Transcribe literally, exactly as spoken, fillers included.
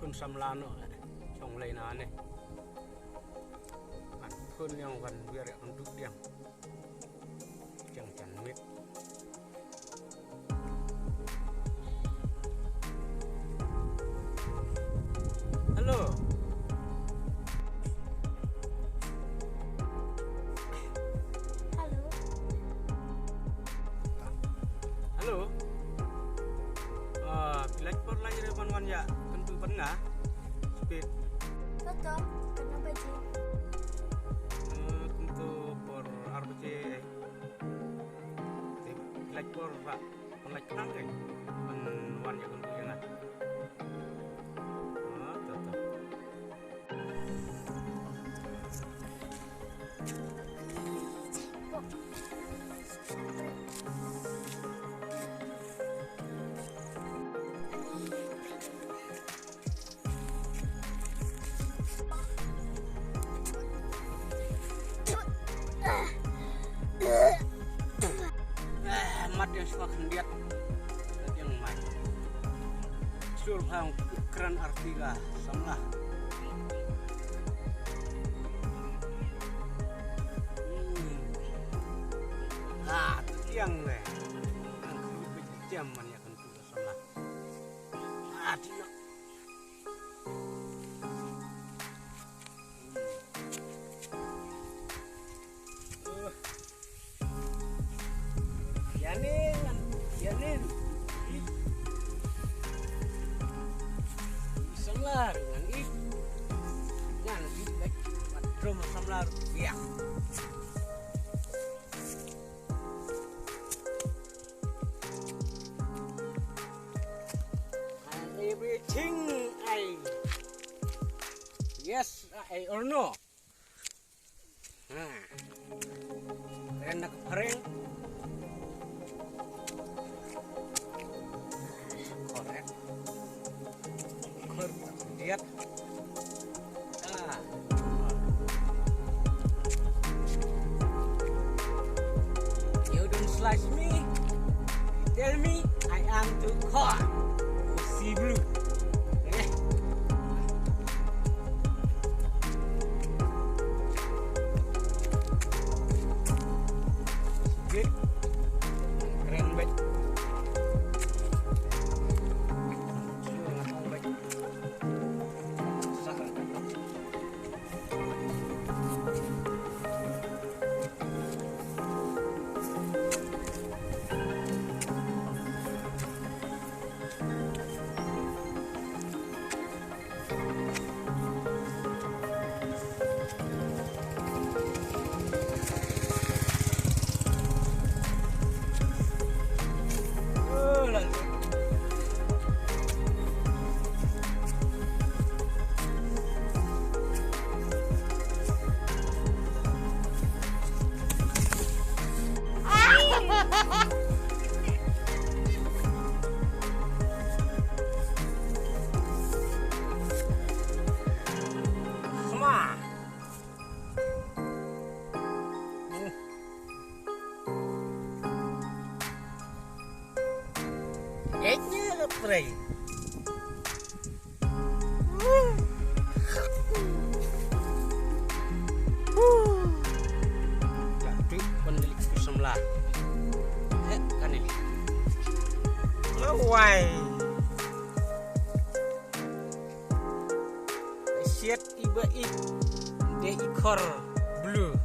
Samla noh, eh, chong lei na ne. An khun yang wan biar yang duk diang. Chang chan mit. Hello. Hello. Hello. Ah, phi lait por lai re ban wan ïa kyntu ban nga. Speed. Betul. Kenapa sih? Eh, kyntu por ar baje. Te phi lait por ba. Pynlait khnang eh. Ban wan ïa kyntu ïa nga. Ah, to, to. Eh, mat ïa shuwa khyndiat. Mat ïa mai. Sur phang kren arti ka samla. Hmm. Ah, tiang le. Ang khru pe jam man ïa kyntu ka samla. Ah, tiang. Yanin, yanin. Samlar ngan i. Ngan i lek matrum samlar ya. And everything I yes I or no. Ha. Kren na ka phareng. Correct. Correct. Yep. Ah. You don't slash me. You tell me I am too cold. Sea blue. Eh. Good. Keren bet. Sah. Enya la prei. Jatuh pun delik ku semla. Eh, kan ini. Lawai. Siat iba i. Dei i khor blue.